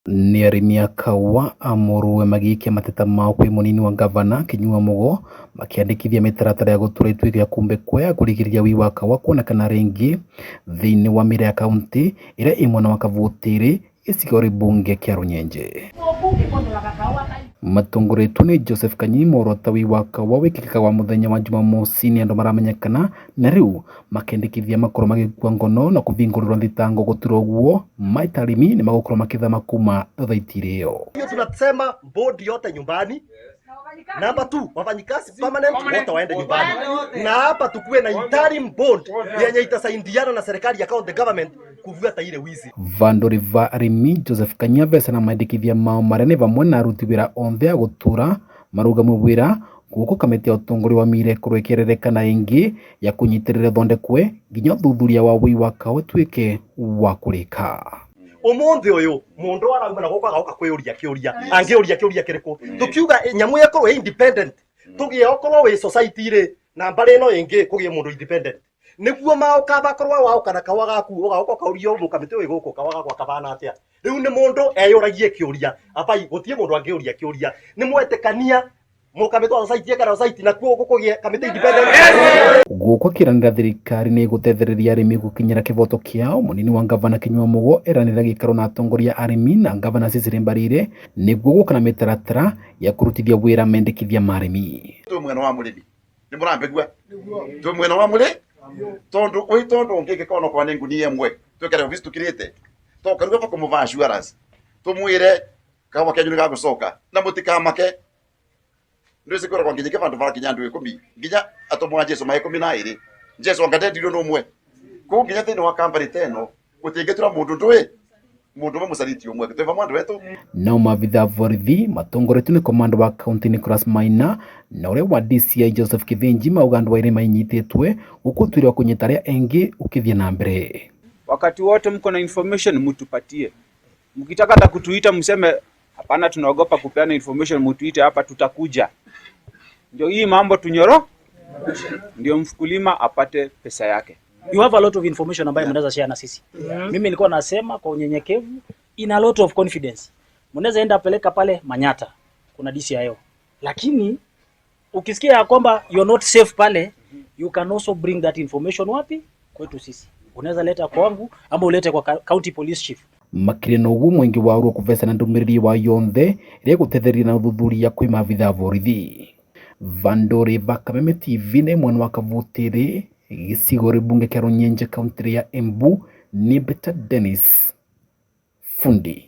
Nĩ arĩmi a kaũa a Mũrũe magĩikia mateta mao kwĩ mũnini wa ngavana Kinyua Mugo makĩandĩkithia mĩtaratara ya gũtura ituĩko ya kumbĩkwo ya kũrigĩrĩria wĩi wa kaũa kuonekana rĩngĩ thĩinĩ wa mĩra ya kaunti ĩrĩa ĩ mwena wa Kavutiri gĩcigo mbunge kĩa Runyenje. Matongoretwo nĩ Joseph Kanyi muorota wĩi wa kaũa wĩkĩkaga wa mũthenya wa Jumamosi nĩ andũ maramenyekana na rĩu makendekithia makorwo magĩkua ngono na kũvingũrĩrwo thitango gũtura ũguo maita arĩmi nĩ magũkorwo makĩthama kuma thothaiti ĩyo. Hiyo tunasema bodi yote nyumbani. Namba 2, wafanyikazi permanent wote waende nyumbani, na hapa tukuwe na interim board yenye itasaidiana na serikali ya county government kuvuata ile wizi. Vandũ va arĩmi Joseph Kanyavesa na maendekithia mao marĩa nĩ vamwe na aruti wĩra onthe a gũtura marũgamio wĩra gũkũ kamĩtĩ ya ũtongoria wa mĩira ĩkorwo ĩkĩrĩrĩkana ĩngĩ ya kũnyitĩrĩra ĩthondekwe nginya ũthuthuria wa wĩi wa kaũa ũtuĩke wa kũrĩka. Umuthi uyu mundu arauma na guku agoka kwiyuria kiuria angiuria kiuria kiriku tukiuga nyamu ikorwo independent tugie okorwo wi society ri na mbari ino ingi kugie mundu independent niguo maoka bakorwo waoka na kawa gaku ugaoka ukaurio mukamiti wi guku kawa gakwa kabana atia riu ni mundu eyuragie kiuria abai gutie mundu angiuria kiuria ni mwetikania mukamiti wa society kana society nakuo gukugie kamiti independent. Gũkũ akĩranĩra thirikari nĩ ĩgũtethereria arĩmi gũkinyĩra kĩvoto kĩao mũnini wa ngavana Kinyua Mugo eranĩra gĩikaro na atongoria a arĩmi na ngavana Cecily Mbarire nĩguo gũka na mĩtaratara ya kũrutithia wĩra mendekithia ma arĩmi. Twĩ mwena wa mũrĩmi nĩ mũrambĩgua twĩ mwena wa mũrĩ tondu wĩ tondu ũngĩngĩkorwo no kwa nĩ ngunia ĩmwe twĩkare office tũkirĩte tokaruga ba kũmũva assurance tũmwĩre kawa kenyu nĩ gagũcoka na mũtikamake ndwĩci kwĩragwo nginya kĩbandũ barakinya andũ ikũmi nginya atũmwo a Jesũ ma 12 Jesũ anga ndendirio nĩ ũmwe kũu nginya thĩinĩ wa company ta ĩno gũtingĩtura mũndũ ndũĩ mũndũ ũmwe mũcariti ũmwe twĩ vamwe andũ etũ. Nao maabitha a borithi matongoretio nĩ komanda wa kaunti Nicholas Maina na ũrĩa wa DCI Joseph Kithinji mauga andũ erĩ mainyitĩtwe gũkũ ũtuĩria wa kũnyita arĩa engĩ ũkĩthiĩ na mbere. Wakati wote mko na information mtupatie. Mkitaka hata kutuita mseme hapana, tunaogopa kupeana information, mtuite hapa, tutakuja. Ndio hii mambo tunyoro, ndio mkulima apate pesa yake. You have a lot of information ambayo mnaweza share na sisi. Mimi nilikuwa nasema kwa unyenyekevu, in a lot of confidence. Mnaweza enda peleka pale Manyata, kuna DCIO. Lakini ukisikia ya kwamba you're not safe pale, you can also bring that information wapi? Kwetu sisi. Unaweza leta kwangu ama ulete kwa county police chief. Makĩria na ũguo mũingĩ wa Ruo kũvecana ndũmĩrĩri wa yonthe ĩrĩa ĩgũtethereria na ũthuthuria kwĩ maabitha a borithi. Vandũri va Kameme TV nĩ mwena wa Kavutiri gĩcigo mbunge kĩa Runyenje kaunti ya Embu nĩ Beta Dennis Fundi.